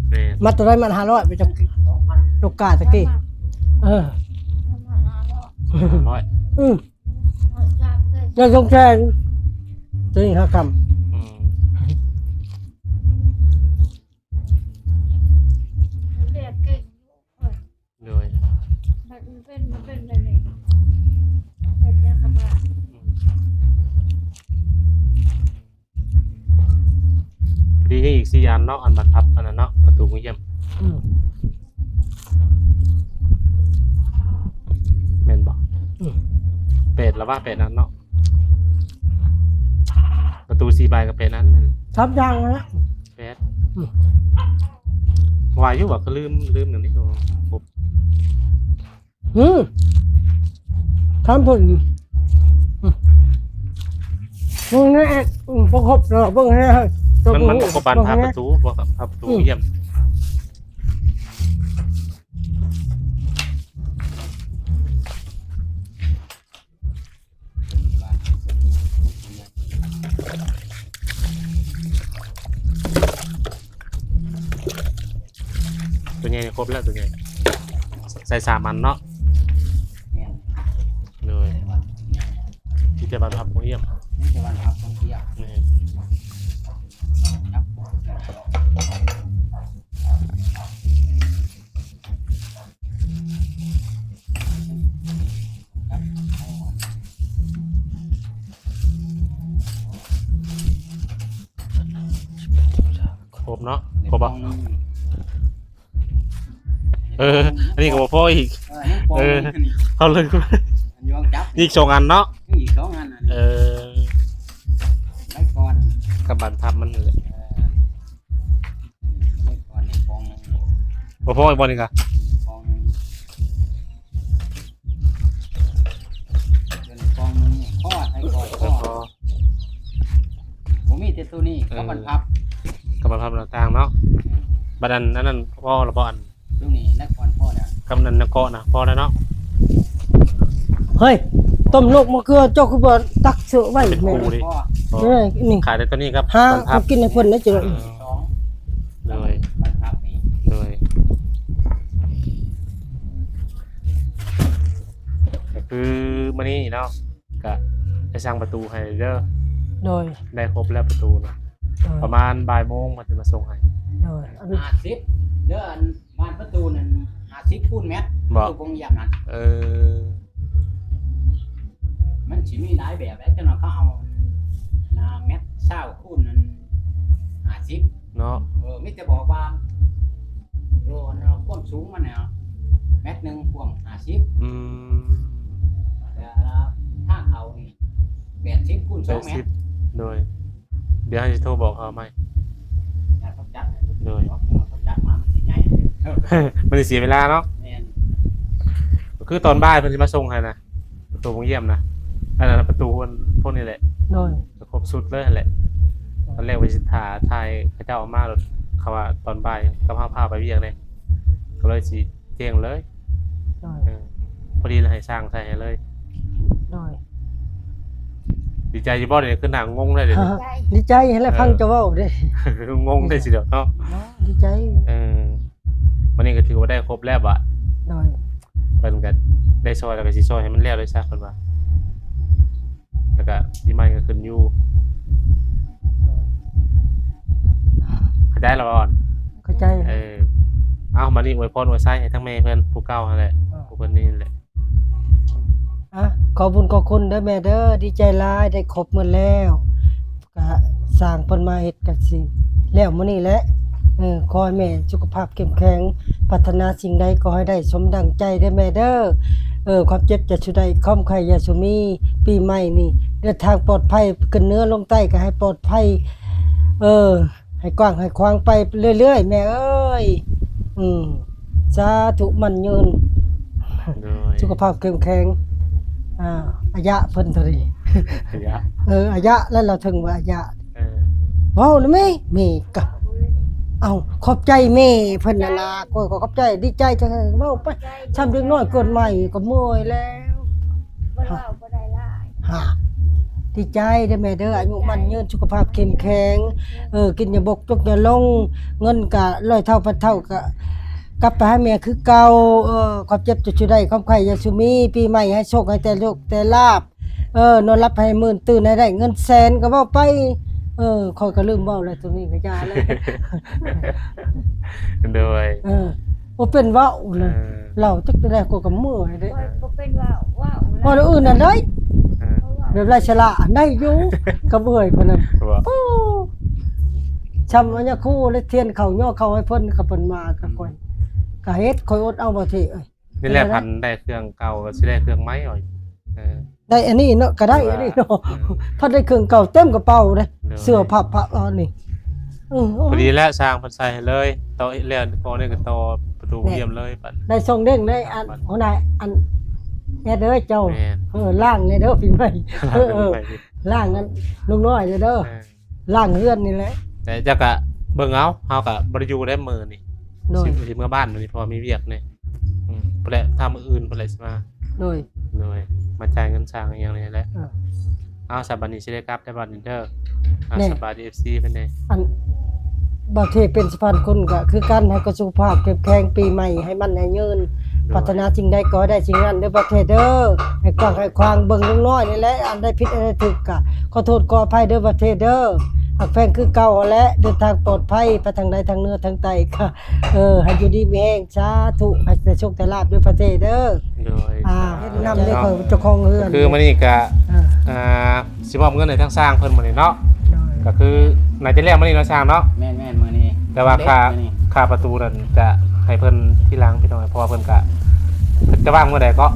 ແມ່ນ ມັດເທົ່າໃດ ມັດຫ້າຮ້ອຍ ໄປຈັກ ດົກກ້າຕະກີ້ ເອີ ຫ້າຮ້ອຍ ອືມ ໄດ້ສອງແສນ ຕົວນີ້ຫ້າຄຳ ອືມ ແບບເກັ່ງຢູ່ ໂດຍ ແບບມັນເປັນ ມັນເປັນແບບນີ້ ເຮັດຫຍັງກໍບໍ່ໄດ້ ອືມ ດີນີ້ອີກສີ່ອັນເນາະ ອັນບັນພັບອັນນັ້ນເນາະ ປະຕູໂຮງຮຽນ ອືມ ແມ່ນບໍ່? ອືມ ແປດລະວ່າ ແປດອັນເນາະ ປະຕູສີ່ບານກໍແປດອັນ ສາມຢ່າງນັ້ນແຫຼະ ແປດ ອືມ ວ່າຢູ່ວ່າກໍລືມ ລືມຫຍັງນີ້ ຄົບ ອືມ ທຳເພິ່ນ ອືມ ເບິ່ງແນ່ ອືມ ບໍ່ຄົບດອກ ເບິ່ງແນ່ ມັນ ມັນບໍ່ຄົບບານ ເບິ່ງແນ່ ພາປະຕູ ບໍ່ພາປະຕູ ອືມ ຢ້ຽມ. ຕົວໃຫຍ່ນີ້ຄົບແລ້ວ ຕົວໃຫຍ່ໃສ່ສາມອັນເນາະ. ແມ່ນ ໂດຍ ມີແຕ່ບານພັບຂອງຢ້ຽມ ມີແຕ່ບານພັບຂອງຢ້ຽມ ແມ່ນ ຄົບເນາະ ຄົບບໍ່? ເອີ ອັນນີ້ກໍບໍ່ພໍອີກ ເອີ ຍັງປອງ ເອີ ນີ້ ເອົາເລີຍ ອັນຍອງຈັບ ອີກສອງອັນເນາະ ຍັງອີກສອງອັນ ອັນນີ້ ເອີ ໄດ້ກ່ອນ ກັບບານພັບມັນນັ້ນແຫຼະ ເອີ ໄດ້ກ່ອນນີ້ປອງໜຶ່ງ ບໍ່ພໍອີກບໍ່ນີ້ກະ ປອງໜຶ່ງ ເດີນກອງໜຶ່ງພໍໃສ່ກ່ອນ ພໍ ພໍ ບໍ່ມີແຕ່ໂຕນີ້ ເອີ ກັບບັນພັບ ກັບບັນພັບໜ້າຕ່າງເນາະ ແມ່ນ ບັດອັນ ອັນນັ້ນພໍລະບໍ່ ອັນ ໂຕນີ້ແລ້ວກ່ອນພໍແລ້ວ ກັບນັ້ນນະເກາະນະ ພໍແລ້ວເນາະ. ເຮີ້ຍ ຕົ້ມໂລກມະເຂືອ ເຈົ້າຄືບໍ່ຕັກເສືອໄວ້ ເປັນຄູ່ນີ້ ພໍ ເອີ ນີ້ ຂາຍແຕ່ໂຕນີ້ກັບ ຫາ ບັນພັບ ກິນໃຫ້ເພິ່ນໄດ້ ເອີ ສອງ ໂດຍ ບັນພັບນີ້ ໂດຍ ກໍຄືມື້ນີ້ເນາະ ກະໄດ້ສັ່ງປະຕູໃຫ້ເດີ ໂດຍ ໄດ້ຄົບແລ້ວປະຕູນະ ໂດຍ ປະມານບ່າຍໂມງເພິ່ນຊິມາສົ່ງໃຫ້ ໂດຍ ອັນ ຫ້າສິບເດີ ອັນບານປະຕູນັ້ນ ຫ້າສິບຄູນແມັດ ບໍ່? ປະຕູໂຮງຮຽນນັ້ນ ເອີ ມັນຊິມີຫຼາຍແບບແຫຼະ ຈັ່ງໜ້ອຍເຂົາເອົາໜ້າແມັດຊາວຄູນນັ້ນ ຫ້າສິບເນາະ ເອີ ມີແຕ່ບອກວ່າ ໂດ ອັນ ຄວາມສູງມັນນະ ແມັດໜຶ່ງກວ້າງຫ້າສິບ ອືມ ແລ້ວທາງເຂົ້ານີ້ ແປດສິບຄູນສອງແມັດ ແປດສິບ ໂດຍ ດຽວເຮົາຊິໂທບອກເຂົາໃໝ່ ຍາມເຂົາຈັດ ໂດຍ ເຂົາຈັດມາມັນຊິໃຫຍ່ ມັນຊິເສຍເວລາເນາະ ແມ່ນ ກໍຄືຕອນບ່າຍເພິ່ນຊິມາສົ່ງໃຫ້ນະ ປະຕູໂຮງຮຽນນະ ອັນນັ້ນນະ ປະຕູພວກນີ້ແຫຼະ ໂດຍ ກໍຄົບຊຸດເລີຍຫັ້ນແຫຼະ ຕອນແລກວ່າຊິຖ້າຖ່າຍເຂົາເຈົ້າອອກມາໂລດ ເຂົາວ່າຕອນບ່າຍກັບເຮົາພາໄປວຽກເດ້ ກໍເລີຍຊິແຈ້ງເລີຍ ໂດຍ ເອີ ພໍດີລະໃຫ້ຊ່າງໃສ່ໃຫ້ເລີຍ ໂດຍ ດີໃຈຢູ່ບໍ່? ດຽວນີ້ຄືໜ້າງົງເລີຍ ດີໃຈ ດີໃຈຫັ້ນແຫຼະ ເອີ ຟັງເຈົ້າເວົ້າເດ້ ງົງເດ້ຊິດອກເນາະ ດີໃຈ ເອີ ມື້ນີ້ກໍຖືວ່າໄດ້ຄົບແລ້ວບາດ ໂດຍ ເພິ່ນກໍໄດ້ຊ່ອຍ ແລ້ວກໍຊິຊ່ອຍໃຫ້ມັນແລ້ວເລີຍຊະ ເພິ່ນວ່າ ແລ້ວກໍປີໃໝ່ກໍຂຶ້ນຢູ່ ເຂົ້າໃຈແລ້ວບໍ່? ເຂົ້າໃຈ ເອີ ເອົາ ບາດນີ້ອວຍພອນອວຍໄຊໃຫ້ທັງແມ່ເພິ່ນ ຜູ້ເກົ່າຫັ້ນແຫຼະ ເອີ ຜູ້ເພິ່ນນີ້ແຫຼະ ອ່ະ ຂອບບຸນຂອບຄຸນເດີແມ່ເດີ ດີໃຈຫຼາຍ ໄດ້ຄົບໝົດແລ້ວ ກະສ້າງເພິ່ນມາເຮັດກະຊິແລ້ວມື້ນີ້ແຫຼະ ເອີ ຂໍໃຫ້ແມ່ສຸຂະພາບເຂັ້ມແຂງ ປາດຖະໜາສິ່ງໃດຂໍໃຫ້ໄດ້ສົມດັ່ງໃຈເດີແມ່ເດີ ເອີ ຄວາມເຈັບຢ່າສູ່ໄດ້ ຄວາມໄຂ້ຢ່າສູ່ມີ ປີໃໝ່ນີ້ເດີນທາງປອດໄພ ຂຶ້ນເໜືອລົງໃຕ້ກໍໃຫ້ປອດໄພ ເອີ ໃຫ້ກວ້າງໃຫ້ຂວາງໄປເລື້ອຍໆ ແມ່ເອີຍ ອືມ ສາທຸ ໝັ້ນຍືນ ໂດຍ ສຸຂະພາບເຂັ້ມແຂງ ອ່າ ອາຍະເພິ່ນເທົ່າໃດ ອາຍະ ເອີ ອາຍະ ແລ້ວລາວເຖິງວ່າອາຍະ ເອີ ເວົ້ານະແມ່ ແມ່ກະ ເອົ້າ ຂອບໃຈແມ່ເພິ່ນຫັ້ນລະ ຂ້ອຍກໍຂອບໃຈ ດີໃຈຈັ່ງໃດເວົ້າໄປ ຊ່ຳເດັກນ້ອຍເກີດໃໝ່ກໍເມື່ອຍແລ້ວ ບໍ່ເວົ້າ ບໍ່ໄດ້ຫຼາຍ ຮະ ດີໃຈເດີແມ່ເດີ ອາຍຸໝັ້ນຍືນ ສຸຂະພາບເຂັ້ມແຂງ ເອີ ກິນຢ່າບົກ ຈົກຢ່າລົງ ເງິນກະຮ້ອຍເທົ່າພັນເທົ່າກະກັບໄປຫາແມ່ຄືເກົ່າ ເອີ ຄວາມເຈັບຢ່າສູ່ໄດ້ ຄວາມໄຂ້ຢ່າສູ່ມີ ປີໃໝ່ໃຫ້ໂຊກໃຫ້ແຕ່ໂຊກແຕ່ລາບ ເອີ ນອນຫຼັບໃຫ້ໝື່ນ ຕື່ນໃຫ້ໄດ້ເງິນແສນ ກໍເວົ້າໄປ ເອີ ຂ້ອຍກໍລືມເວົ້າແລ້ວ ໂຕນີ້ກໍຢ່າແລ້ວ ໂດຍ ເອີ ບໍ່ເປັນເວົ້າເລີຍ ເອີ ເລົ່າຈັກແນວກໍ ກໍເມື່ອຍເດ້ ບໍ່ ບໍ່ເປັນເວົ້າ ເວົ້າ ເວົ້າແນວອື່ນນັ້ນໄດ້ ເອີ ແບບໄຮ້ສາລະໄດ້ຢູ່ ກັບເອື້ອຍຄົນນັ້ນ ໂອ້ ຊ່ຳອັນຍາຄູ ແລະ ທຽນເຂົ້າ ຍໍເຂົ້າໃຫ້ເພິ່ນ ກໍເພິ່ນມາກັບຂ້ອຍ ກໍເຮັດ ຂ້ອຍອົດເອົາບໍ່ເທເອີຍ ນີ້ແຫຼະ ພັນໄດ້ເຄື່ອງເກົ່າກໍຊິໄດ້ເຄື່ອງໃໝ່ເອົາ ເອີ ໄດ້ອັນນີ້ເນາະ ກໍໄດ້ອັນນີ້ເນາະ ເອີ ພັນໄດ້ເຄື່ອງເກົ່າເຕັມກະເປົາເດ້ ໂດຍ ເສື້ອຜ້າຜ້າອັນນີ້ ເອີ ພໍດີແລ້ວ ຊ່າງເພິ່ນໃສ່ໃຫ້ເລີຍ ຕໍ່ແລ້ວພໍນີ້ກໍຕໍ່ປະຕູ ແມ່ນ ຢ້ຽມເລີຍ ບັດໄດ້ຊ່ອງເດ້ງໄດ້ອັນ ຫົວໜ້າອັນແອດເດີເຈົ້າ ແມ່ນ ເອີ ລ້າງແດ່ເດີປີໃໝ່ ລ້າງ ເອີ ເອີ ປີໃໝ່ ລ້າງອັນລຸງນ້ອຍເດີ ເອີ ລ້າງເຮືອນນີ້ແຫຼະ ແຕ່ເຈົ້າກະເບິ່ງເອົາ ເຮົາກະບໍ່ໄດ້ຢູ່ໄດ້ມື້ນີ້ ໂດຍ ຊິ ຊິເມືອບ້ານມື້ນີ້ ເພາະວ່າມີວຽກນີ້ ອືມ ພຸ້ນແຫຼະ ຖ້າມື້ອື່ນພຸ້ນແຫຼະຊິມາ ໂດຍ ໂດຍ ມາຈ່າຍເງິນຊ່າງອີ່ຫຍັງນີ້ແຫຼະ ເອີ ເອົາ ສະບາຍດີ ຊິໄດ້ກັບແຕ່ບັດນີ້ເດີ ອ່າ ແນ່ ສະບາຍດີ ເອັຟຊີ ເພິ່ນແດ່ ອັນ ບໍ່ເທດເປັນສະພານຄຸນກໍຄືກັນ ໃຫ້ກະສຸຂະພາບເຂັ້ມແຂງ ປີໃໝ່ໃຫ້ໝັ້ນໃຫ້ຍືນ ໂດຍ ປາດຖະໜາສິ່ງໃດກໍໃຫ້ໄດ້ສິ່ງນັ້ນເດີບໍ່ເທດເດີ ໃຫ້ກວ້າງໃຫ້ຂວາງ ເບິ່ງລຸງນ້ອຍນີ້ແຫຼະ ອັນໃດຜິດອັນໃດຖືກກໍຂໍໂທດຂໍອະໄພເດີບໍ່ເທດເດີ ຮັກແພງຄືເກົ່າຫັ້ນແຫຼະ ເດີນທາງປອດໄພ ໄປທາງໃດທາງເໜືອທາງໃຕ້ກໍ ເອີ ໃຫ້ຢູ່ດີມີແຮງ ສາທຸ ໃຫ້ແຕ່ໂຊກແຕ່ລາບເດີປະເທດເດີ ໂດຍ ອ່າ ສາທຸ ເຫັນນຳເດ້ ເນາະ ຂ້ອຍເຈົ້າຂອງເຮືອນ ຄືມື້ນີ້ກະ ອ່າ ອ່າ ຊິມອບເງິນໃຫ້ທາງຊ່າງເພິ່ນມື້ນີ້ເນາະ ໂດຍ ກໍຄືໜ້າຈະແລ້ວມື້ນີ້ເນາະຊ່າງເນາະ ແມ່ນໆ ມື້ນີ້ ແຕ່ວ່າຄ່າ ສຳເລັດມື້ນີ້ ຄ່າປະຕູນັ້ນຈະໃຫ້ເພິ່ນທີຫຼັງພີ່ນ້ອງ ເພາະວ່າເພິ່ນກະ ເພິ່ນຈະວ່າງມື້ໃດເກາະ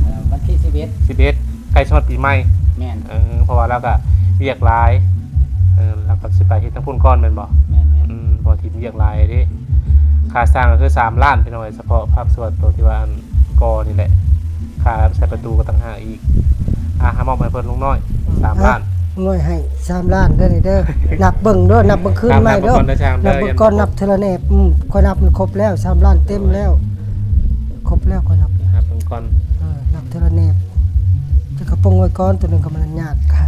ເອີ ວັນທີສິບເອັດ ສິບເອັດ ໃກ້ຊິຮອດປີໃໝ່ ແມ່ນ ເອີ ເພາະວ່າລາວກະວຽກຫຼາຍ ເອີ ລາວກໍຊິໄປເຮັດທາງພຸ້ນກ່ອນແມ່ນບໍ່ ແມ່ນໆ ອືມ ເພາະວ່າທີມວຽກຫຼາຍເດ້ ຄ່າສ້າງກໍຄືສາມລ້ານພີ່ນ້ອງເອີຍ ສະເພາະພາກສ່ວນໂຕທີ່ວ່າອັນ ກໍນີ້ແຫຼະ ຄ່າໃສ່ປະຕູກໍຕ່າງຫາກອີກ ອ່າ ຫາມອບໃຫ້ເພິ່ນລຸງນ້ອຍ ສາມລ້ານ ລຸງນ້ອຍໃຫ້ສາມລ້ານເດີນີ້ເດີ ນັບເບິ່ງເດີ ນັບເບິ່ງຄືນໃໝ່ເດີ ນັບເບິ່ງກ່ອນນະຊ່າງເດີ ນັບເບິ່ງກ່ອນ ນັບເທື່ອລະແໜບ ອືມ ຂ້ອຍນັບມັນຄົບແລ້ວ ສາມລ້ານເຕັມແລ້ວ ໂດຍ ຄົບແລ້ວ ຂ້ອຍນັບ ນັບເບິ່ງກ່ອນ ເອີ ນັບເທື່ອລະແໜບ ຈະກະປົງໄວ້ກ່ອນ ໂຕໜຶ່ງກໍມັນຍາກ ເອີ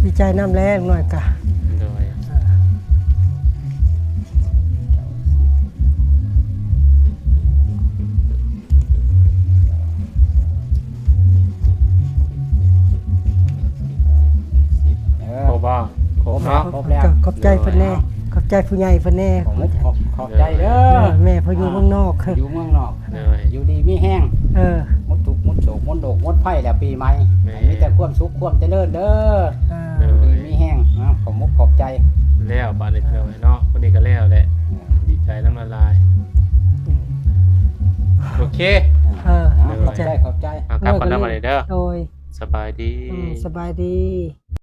ດີໃຈນຳແຫຼະ ໜ້ອຍກະ ໂດຍ ເອີ ຄົບບໍ່? ຄົບເນາະ ຄົບແລ້ວ ຂອບໃຈເພິ່ນແດ່ ໂດຍ ຂອບໃຈຜູ້ໃຫຍ່ເພິ່ນແດ່ ຂອບ ຂອບ ຂອບໃຈເດີ ເອີ ແມ່ເພິ່ນຢູ່ເມືອງນອກ ຢູ່ເມືອງນອກ ໂດຍ ຢູ່ດີມີແຮງ ເອີ ໝົດທຸກໝົດໂສກ ໝົດໂລກໝົດໄພແລ້ວປີໃໝ່ ແມ່ນ ໃຫ້ມີແຕ່ຄວາມສຸກຄວາມຈະເລີນເດີ ເອີ ໂດຍ ຢູ່ດີມີແຮງເນາະ ຂອບມຸກຂອບໃຈ ແລ້ວບາດນີ້ພີ່ນ້ອງເອີຍເນາະ ມື້ນີ້ກໍແລ້ວແຫຼະ ເອີ ດີໃຈນຳຫຼາຍໆ ອືມ ໂອເຄ ເອີ ໂດຍ ຂອບໃຈ ຂອບໃຈ ອ່າ ກັບກ່ອນນະບາດນີ້ເດີ ໂດຍ ສະບາຍດີ ອືມ ສະບາຍດີ.